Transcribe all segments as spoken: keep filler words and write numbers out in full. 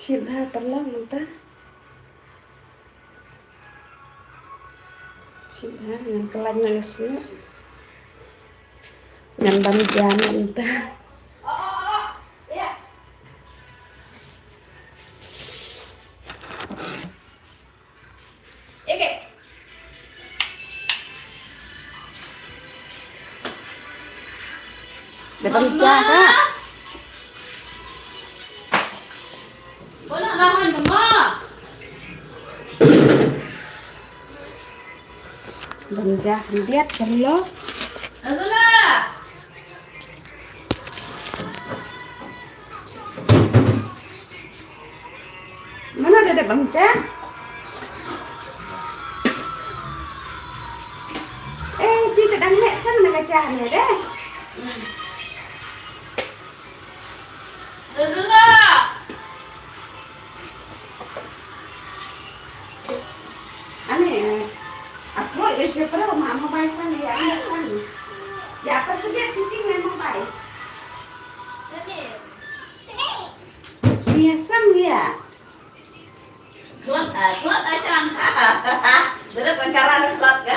Shit ha paralok mynta. Shit ha ngan khlaiñ na ka shuh. Ngan bam ja mynta. Dei bam ja ka. Bam ja khyndiat paralok. Mano da dep bam ja? Eh, ci ta dang leh sang na ka ja ne de. Ani, eh, aku le je pro ma mo bai sang ya, ya sang. Ya apa sebab syuting memang bai. Iya sang ya. Klot, ah, klot, ah, shan. Dara pangkaran klot ka.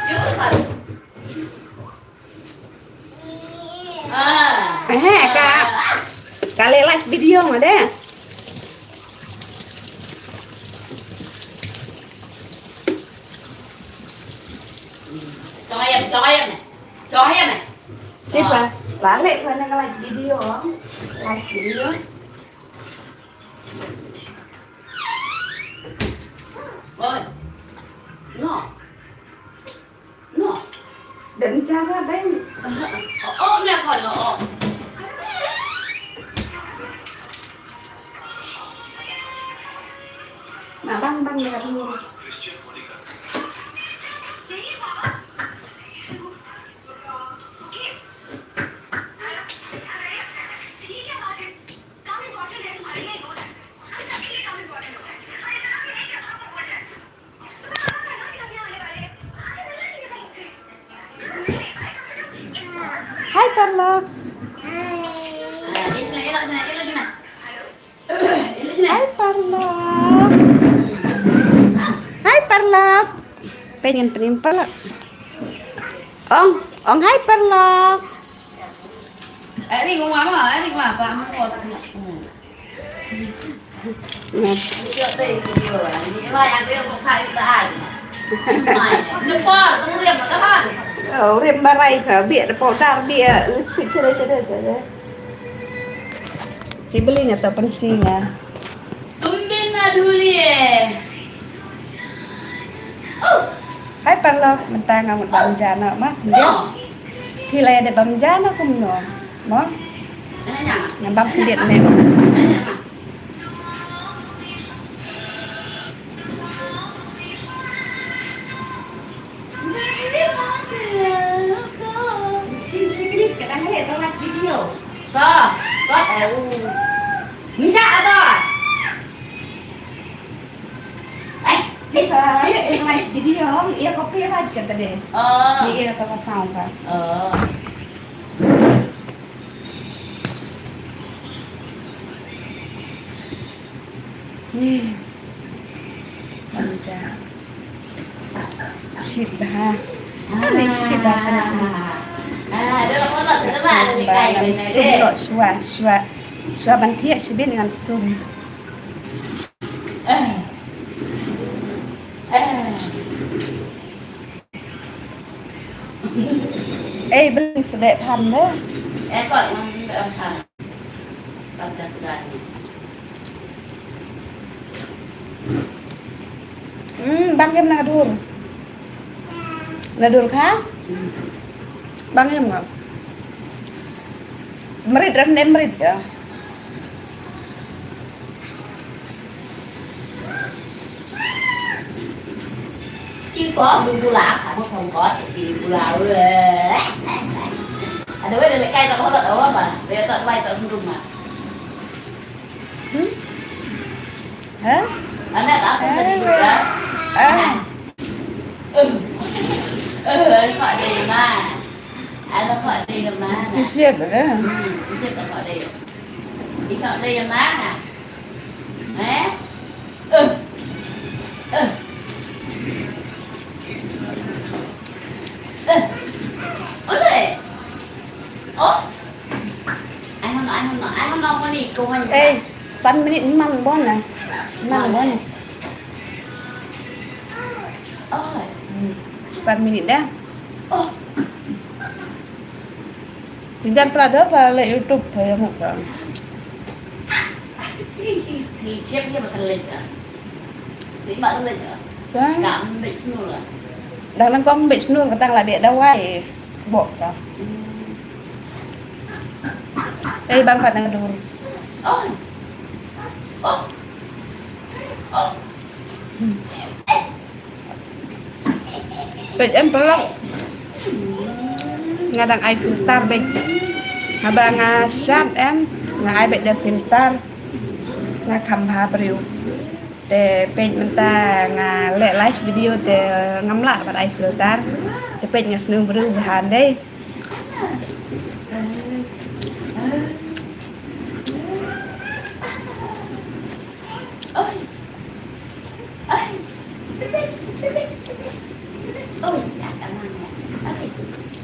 Jur kan. Ah. Eh, ka, ka leh live video ma de. Chong ayam, chong ayam ne. Chong ayam ne. Cik pa, la leh pa na ka live video, live video. Oi. No. No. Dem cara bang. Oh, oh, me ko no. Na bang bang de ka. Hi, paralok. Hi, paralok. Hi, paralok. Pengen penimpal. Ong, ong hi, paralok. Ari ngwa ma, ari ngwa pa ma ko sa kena. Nah. Oh, rem barai ka, bia da powder, bia lipstick sede sede tu. Ci beli nya tu penting ya. Tumbin na duli eh. Hai paralok, mynta nga mut bam ja noh ma, khyndiat. Phi la ïa dep bam ja noh kumno? Mo? Nga bam khyndiat ne mo. Jin sikrik ka dang leh tang live video. To, to, eh, u. Nja to. Eh, cik, eh, eh, video, ïa copyright kata deh. Oh. Ïa kata ka sound ka. Oh. Ni. Bam ja. Shit bha. Ani shit bha shane shane. Ka sum ba ngam sum noh shuwa shuwa. Shuwa ban thiah shibit ngam sum. Ei, bring sdeh than de. Eh, kot ngam sdeh than. Kam da sudah ni. Hmm, bang em na dur. Na dur kha? Hmm. Bang em ngam. Mrit ram ne mrit ya. Ki ko bula, apa kongkot, ki bula, weh. Ada weh, ada kai tak horot, apa, apa? Weh, tak mai, tak sungguh, mak. Hmm? Hah? Ada tak apa tadi juga? Ah. Eh. Eh, ada kok ada yang mana? Ada kok ada yang mana? Siap, eh? Hmm, siap kok ada. Ikaw dei ïa nga. Eh? Eh. Eh. Eh. Ole. Oh. Ai hon, ai hon, ai hon, moni ko hon. Eh, san minit man bon na. Man bon. Oh. Hmm. San minit dah. Oh. Tinjan prado ba le YouTube ya mo ka. Siap dia makan leka. Si mak leka. Kan? Ka ambek semula. Dah lengkong ambek semula, katang lah biar dawai. Bok ka. Eh, bang pat na dur. Oh. Oh. Oh. Hmm. Peit em paralok. Nga dang ai filter beit. Haba nga shad em, nga ai beit da filter. Nga kham bha briew. Te peit mynta nga leh live video te ngam lah ban ai filter. Te peit nga sniew briew bha dei. Oi. Oi. Oi, dah tak mana. Oi.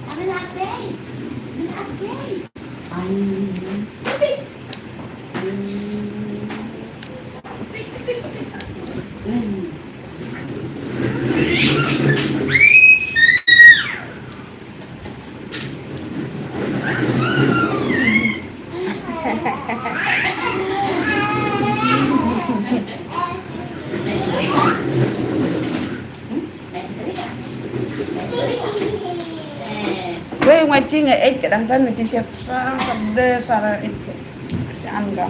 Ada lah, Dei. Ada, Dei. Ai. Wei, nga jing nga eit ka dang kan, nga jing siap sa ka de sa ra eit ka. Sian ka.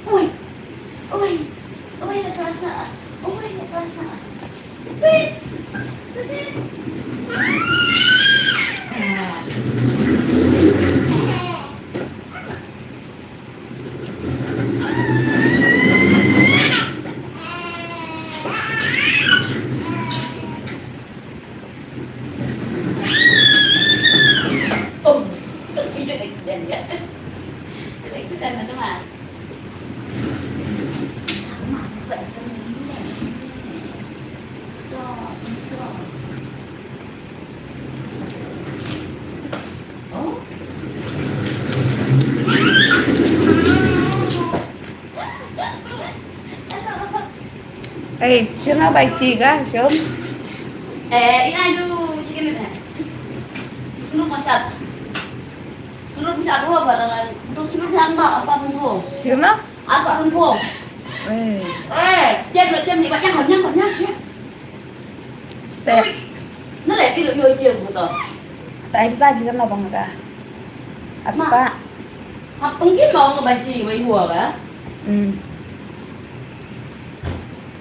Oi, oi, oi, lepas nak. Oi, lepas nak. Pit. Pit. Oh, itu accident ya. Itu accident teman. Ei, shano bai chi ga, shum? Eh, ina du chicken ne. Sunu masat. Sunu masat ruwa ba dalan. Tu sunu dan ba apa sunu? Shano? Apa sunu? Eh. Eh, jam jam ni ba jam jam jam. Te. Na le phi lo yo je bu to. Tai bisa ji kan la bang ka. Aspa. Ha pengki lo ngo ba ji wei hua ba. Hmm.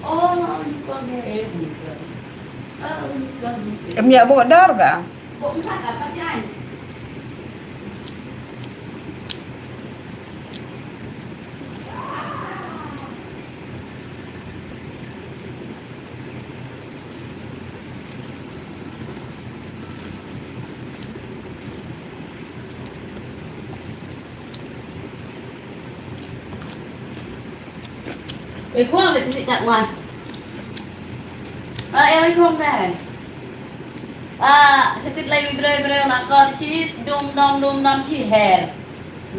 Oh, ni ko ge e bu ka. Oh, ni ko ge. Em ya bo dor ka. Bo ka ka ka chai. Wei khong de ti kat wan. Ah, eh, wei khong de. Ah, setit lai bre bre na kal si dum dum dum dum si her.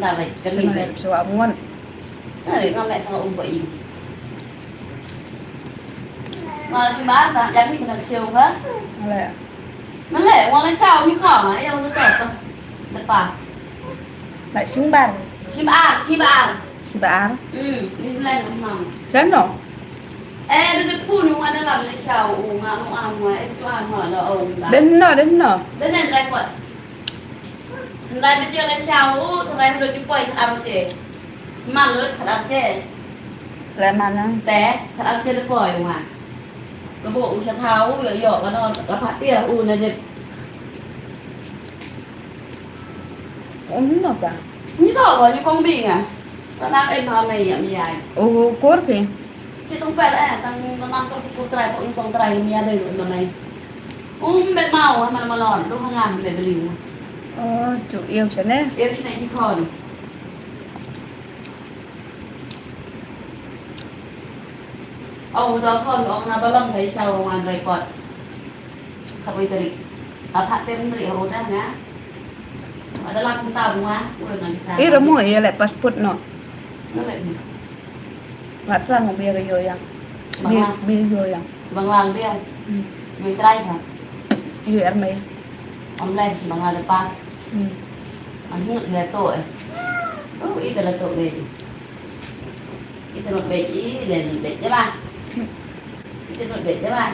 Na wei kami wei. Sewa muan. Ai, ngam leh sa u ba i. Nga la shim ar ta, ïa ni kena ksiu ha. Nga leh. Nga leh, nga la shaw ni ka, nga ïa nga ta pas. Lepas. Leh shim bar. Shim ar, shim ar. Shim ar. Hmm, ni leh ngam. Shano? Eh, da da pu nu nga da lam la shaw u nga nu am nga, eh, tu am nga la ong ba. Den no, den no. Den den record. Ndai bete la shaw u, trai hru ki poi khat ar bete. Man lut khat ar bete. Le man nang. Te, khat ar bete le poi wa. Ka bo u sha thaw u, yo, yo, ka no, ka pha tia u na jit. Um, no ka. Ni to ko, ni kong bing a. Ka nak ai ma me ya mi ai. U kur phi. Ki tong pet eh, tang tang nam ko si kur trai, ko kong trai mi ai dei lut na me. Um, bet mau, ha, mana malon, lu hangam, bet beli. Oh, tu, iya, sana. Iya, sini di kon. Oh, udah kon, oh, na balong, kai sau, wan report. Kawai tadi. Apa ten beri, oh, udah, ya. Ada lah, entah, bunga, oh, nggak bisa. Eh, remu, iya, lek passport, no. Nggak, lek ni. Nggak tahu, biar yo yang. Bang, biar, ah. Biar yo yang. Bang lang dia. Hmm. Yo try sa. Yo er mai. Online si bang lang lepas. Hmm. Ang hut dia tu eh. Oh, ito na to, baby. Ito na, baby. Ito na, baby. Diba? Hmm. Ito na, baby. Diba?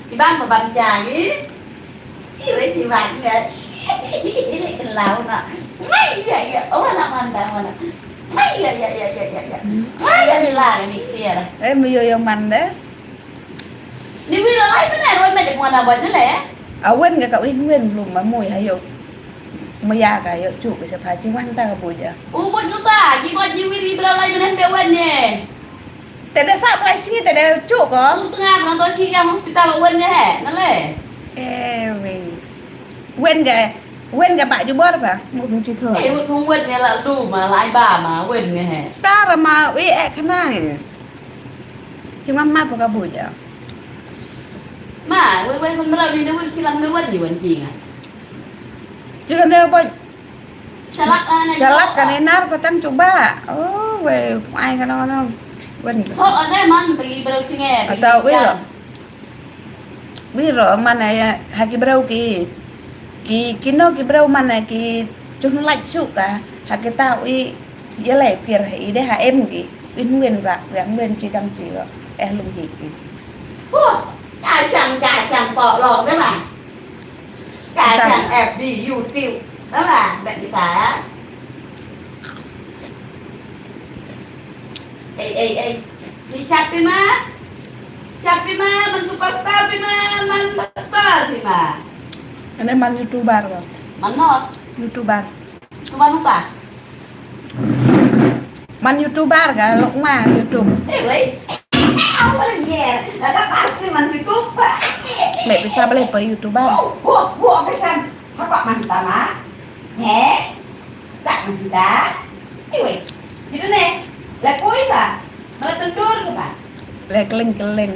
Si bang mabam jagi. Iwe ti wan ngan. Ile kelau na. Wai ya ya. Oh na manda mana. Wai ya ya ya ya ya ya. Wai ya ni la ni mixer. Eh, mu yo yo manda. Ni wi la lai mana roi ma je manda buat ni le. Awen ga ka wi wen lu ma mui ha yo. Mu ya ka yo chu ka sa pha chi wan ta ka bu ja. U buat nu ta, ji buat ji wi ri bra lai mana be wan ni. Te da sah pla shi, te da chuh ko. Tung tengah, orang tua shi yang hospital wen je he, nale. Eh, wei. Wen ga, wen ga ba jubor ba, mu kum chi ko. Eh, wen kum wen je la du ma, la ai ba ma, wen je he. Tara ma, wei eh khana ni. Chi ma ma pa ka bu ja. Ma, wei wei kum bra ni de wen chi lam de wen ni wen chi nga. Chi kan de ba Shalak, ah, na shalak ka nar patang cuba. Oh, wei, ai ka no no. Wen. So, ade man bagi bro tinge. Atau wi ro. Wi ro man ya, ha ki bro ki. Ki, ki no ki bro man ya ki chun lach su ka. Ha ki ta wi ya lai pir ha i de ha em ki. Win win ra, win win chi dang chi ro. Eh lung hi ki. Huh, ka shang, ka shang po lo de man. Ka sang F B, YouTube. Đó là bạn bị xả. Ê, ê, ê. Đi sạch đi mà. Sạch đi mà, mình superstar đi mà, mình superstar đi mà. Ane man YouTuber ko. Man no? YouTuber. Tuban uta. Man YouTuber ka, lok ma YouTube. Eh, wei. Apa lagi ya? Ada pasti man YouTube. Mek bisa boleh pe YouTuber. Oh, buah, buah kesan. Apa man tama? He? Tak man kita. Eh, wei. Gitu ne. Lah koi ba. Malah tendur ke ba. Lah keling-keling.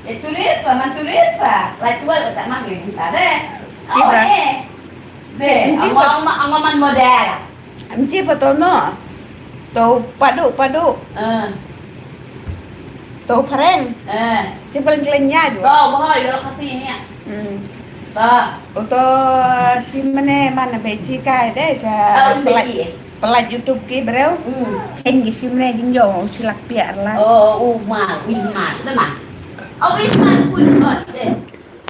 Eh, tulis ba, man tulis ba. Lah tua tak man kita deh. Oh, eh. Be, ama, ama, ama man model. Em chi pa to no. To padu, padu. Eh. To phareng. Eh. Chi paling kelenya ju. To bohoi lo kasi ni. Hmm. To. Uto si mene man be chi kai de sa. Oh, pelaj, pelaj YouTube ki breu. Hmm. Ken gi si mene jing jo si lak piak la. Oh, oh, ma, ui ma, de ma. Oh, ui ma, pun hot de.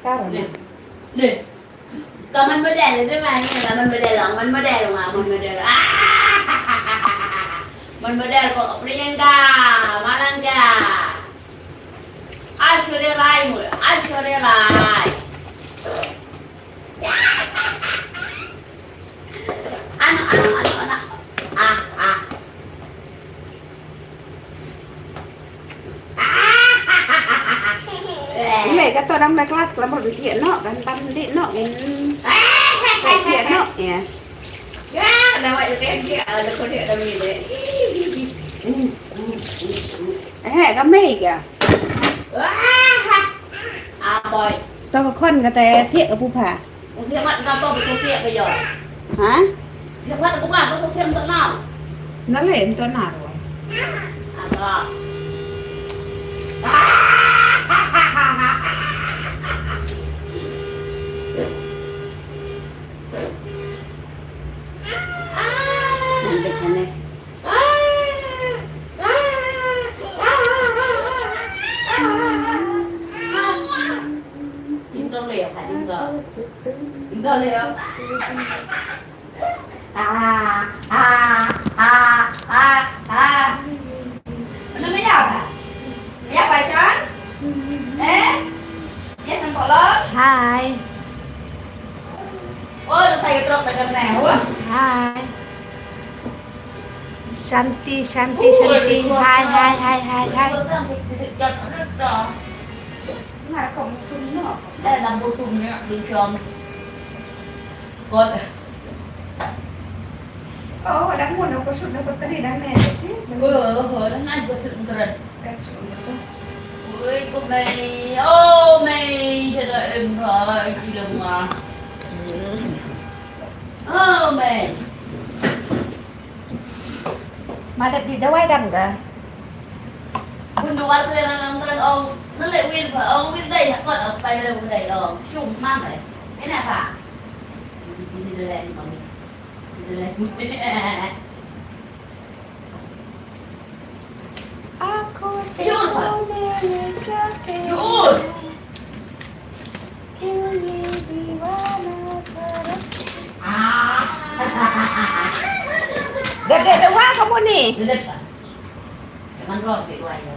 Kar. Le. Le. Ka man model de ma ni, ka man model, ka man model, ka man model. Ah! Man model ko Priyanka, Malanga. Aishwarya Rai mo, Aishwarya Rai. Ano, ano, ano, ano. Ah, ah. Ine ka to dang na klas klam ruh dih noh kan tam dih noh kan. Dih noh ya. Ya, dah wai deh dia, ada kau dia dah ni deh. Eh, ka mei ka. Ah, boy. To ka khon ka te thiah ka pu pha. Ung thiam mat ka to bu thiam ka yo. Ha? Thiam mat bu ka to thiam to nau. Na le to na ro. Aba. Nan bit hane. Ding dong le ka ding dong. Ding dong le. Ah, ah, ah, ah, ah. Ano maya ba? Maya ba chan? Eh? Ya sang kolong? Hi. Oh, da sai ka trok ta ka ne, oh. Hi. Shanti, Shanti, Shanti. Hi, hi, hi, hi, hi. Nga kum sum no. Dah lampu kum ni di jam. Kot. Oh, dah mun aku sum aku tadi dah ni. Oh, oh, dah ngai aku sum berat. Ui, ko mei. Oh, mei, sa da em ha, ki da ma. Oh, mei. Ma dep di dawai dam ga. Bun dawai te nang nang nang ong. Nang le wil ba ong wil dai ha kot ong pai le wil dai ong. Shu ma le. Ina ba. Ni le ni ba. Ni le. Aku sih boleh. Ini diwana pada. Ah. Dep, dep, dep, wah kamu ni. Dep. Emang roh di wah ya.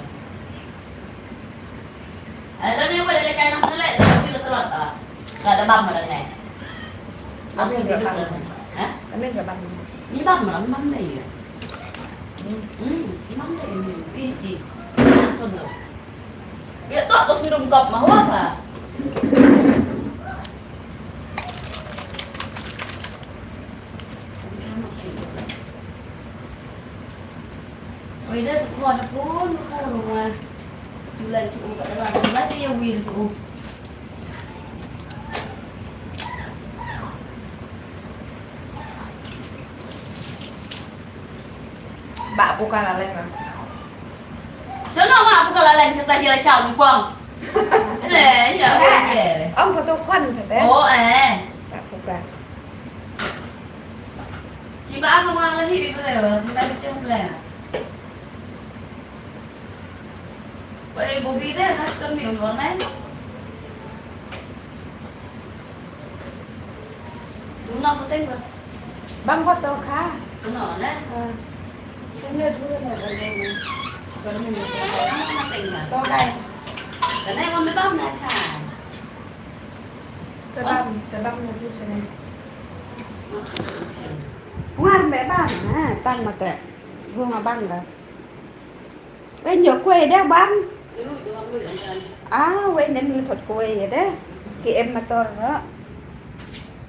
Eh, dan ni boleh dekat nak boleh, tapi dah telat ah. Tak ada bang dah ni. Amin dah bang. Ha? Amin dah bang. Ni bang malam bang dah ya. Hmm, hmm, ni bang dah ini. Ini. Langsung dah. Ya tak tu sundum kop mah apa? Oi da tu khon pun pun rumah. Tulan tu kat dalam. Tulan tu ya wir tu. Ba buka laleng ah. Sono ma buka laleng serta jila syau nyukong. Eh, ya, eh. Ong foto khon kata. Oh, eh. Ba buka. Si ba aku ma lahi di bele, kita bicara bele. Wei, Bobby deh, custom ni ulur nai. Tuna puteng ba. Bang foto kha. Tuna ne. Ah. Sini dulu na bang ni. Baru ni. Tuna puteng ba. To dai. Kana yang ambil bang na kha. Tabam, tabam na tu sini. Ngar me bang, ha, tang mate. Gua ngabang dah. Wei, nyo kue deh bang. Ah, wei, nem ngi thot kue deh. Ki em motor ro.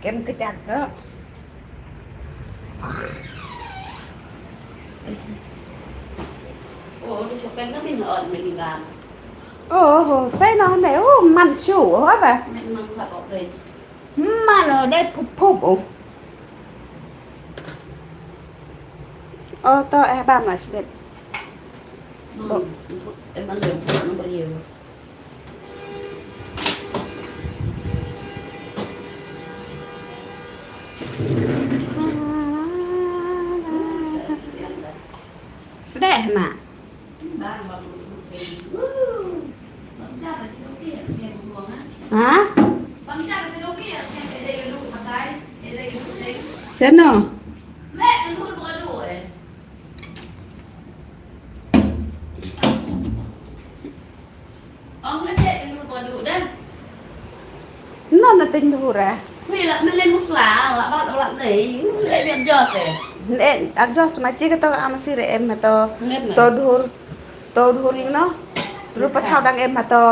Ki em kejat ro. Oh, di shopping na min ot ni bang. Oh, oh, sai no ne. Oh, man shu, oh, apa? Nek man ka bok res. Man, oh, deh pup pup, oh. Oh, to, eh, bam lah sibet. Hmm. Em ăn lượm phụt nó bao nhiêu? Sedih, Mak. Ha? Seno? No, no, tin dur eh. Hui, la melen musla, la ba la ne. Le bian jos eh. Ne, ak jos ma chi ka to am si re em to. To dur. To dur ing no. Dur pa thau dang em to.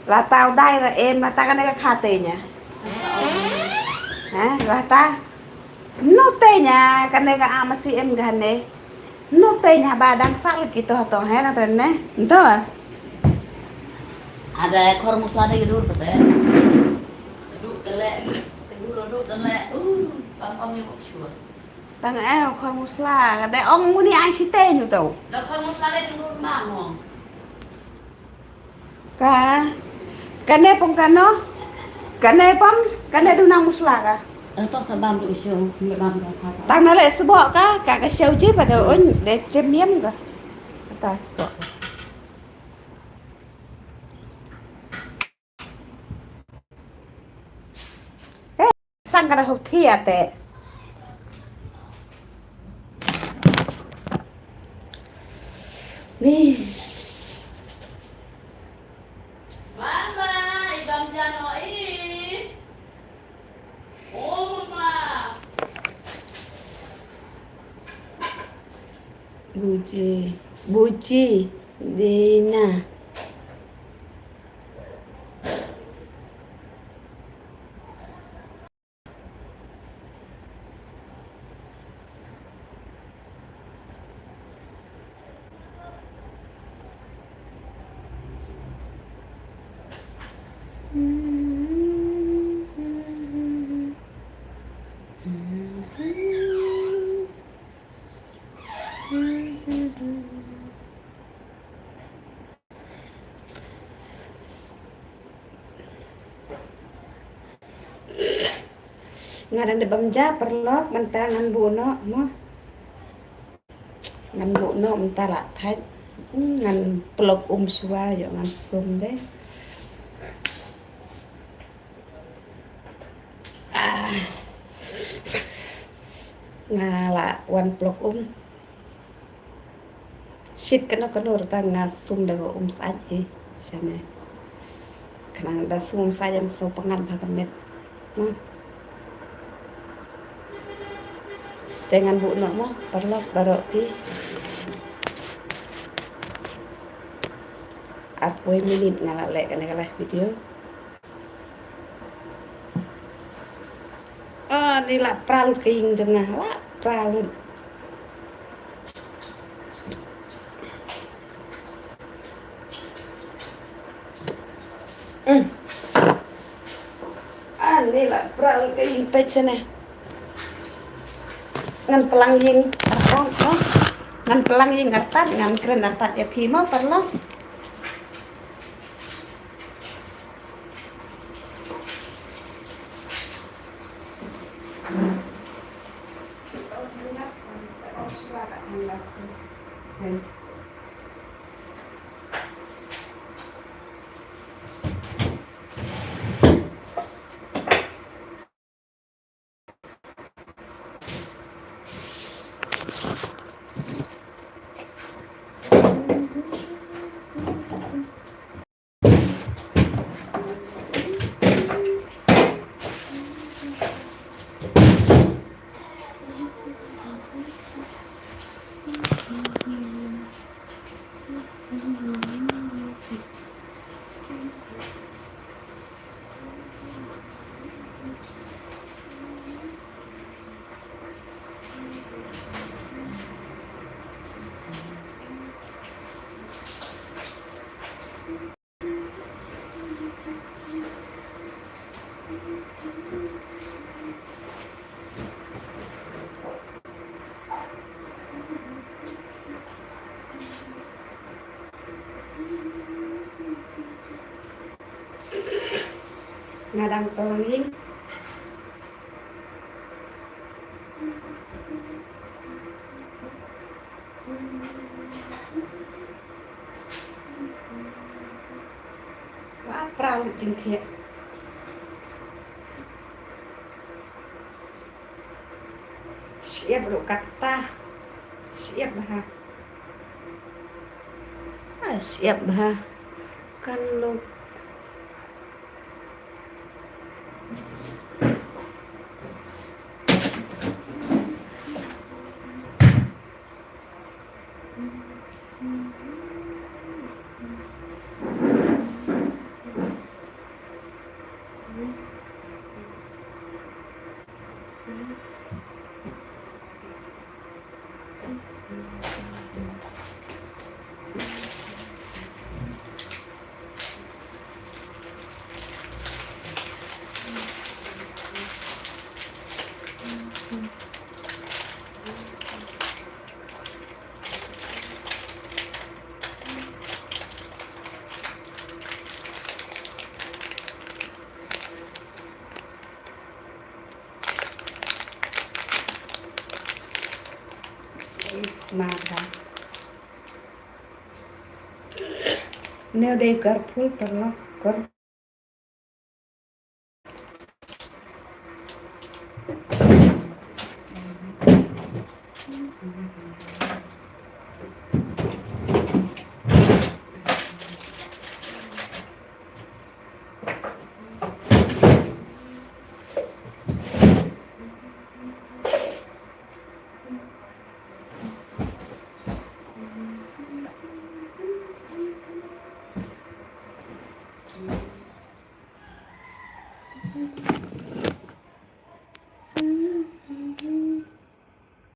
La tau dai ra em, la ta kane ka kha te nya. Ha, la ta. No te nya, kane ka am si em kane. No te nya ba dang sa lut ki to to, he, na te ne. Nto. Ada khor musla de dur pete. Du tele, du du tele. Uh, pam pam ni kok shua. Tang eh khor musla, ada ong muni ai si te nyu to. Da khor musla de dur ma ngong. Ka, kane pong kano, kane pong, kane du nang musla ka. Eh, to sa bam du shu, me bam ka ka. Tang na le sbo ka, ka ka shu ji pa de un, de jem yem ka. Ta sbo. Sang ka da hok thi ate. Ni. Mama, ibang jano i. Oh, mama. Buji, buji, Dina. Nga dang da bam ja paralok, mynta ngan buh noh mo. Ngan buh noh mynta la thait. Hmm, ngan plok um shuwa, ïoh ngan sum de. Ah. Nga la wan plok um. Shit kano kano ruh ta nga sum da ka um sait hi. Shane. Khnang da sum um sait em so pyngan bha ka met. Hmm. Te ngan buh noh mo, paralok baroh phi. Arphew minit nga la leh kane ka live video. Ah, ni la pral ka ïing jong nga, la pral. Hmm. Ah, ni la pral ka ïing peit shane. Ngan plang ïing artat, oh. Ngan plang ïing artat, ngan kren artat ïa phi mo paralok. Nga dang plang ïing. Wa pral jingthiah. Siap ruh kata. Siap bha. Ah, siap bha. Kan lo. Is mother. Neo dei kar phul paralok kar.